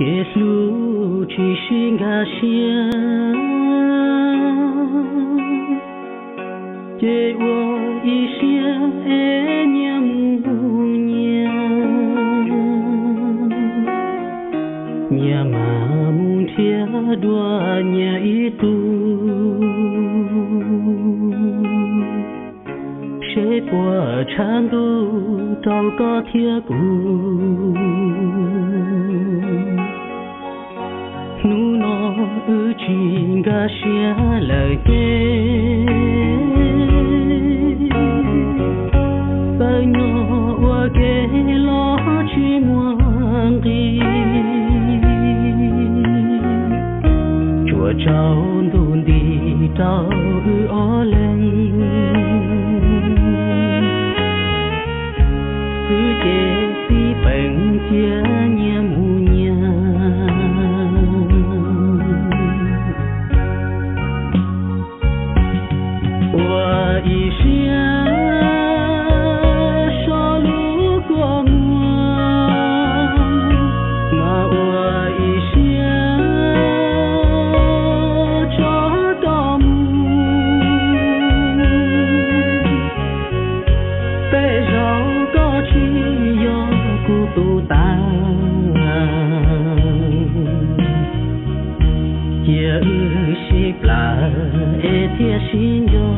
Kev hlub tsis sib nkag siab, ces ua ib siab es nyias mus nyias, nyias mam mus nrhiav dua nyias ib tug, seb puas tshav ntuj rau koj thiab kuv. Hnub no wb tsis nkag siab lawm ces, txawm nyob ua ke los tsis muaj nqis, tsuas tsaus ntuj nti rau wb ob leeg xwb ces xij peem cia nyias mus nyias. Ua ib siab so lub kua muag, mas ua ib siab tso koj mus. Tej zaum koj tsis yog kuv tus tas, cia wb sib plam es thiaj sib nco,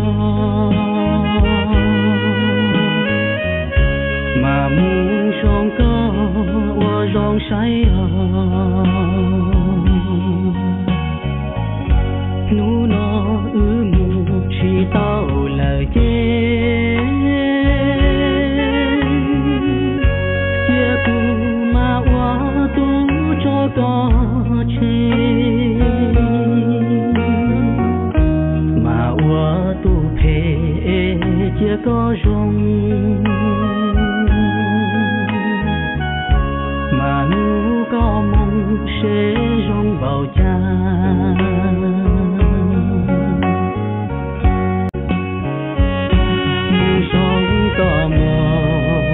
mas mus zoo koj ua zoo saib os. Hnub no wb mus tsis tau lawm ces, cia kuv mam ua tub tso koj tseg, mas ua tus phem es cia koj zoo, mas hnub koj mus seb zoo npaum cas. Mus zoo koj mus,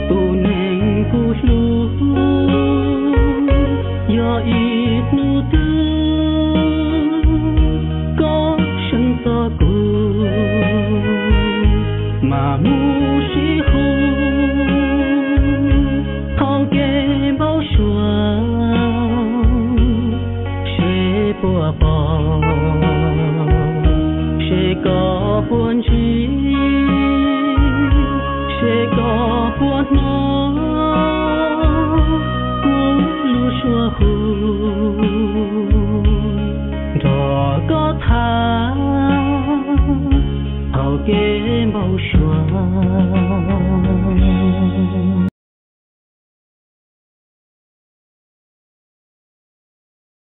tus neeg kuv hlub, yog ib hnub twg koj seev txog kuv, mas mus sib hu thaum kev npau suav, seb puas pom, seb koj puas ntsib, seb koj puas hnov kuv lub suab hu nrog koj tham thaum kev npau suav.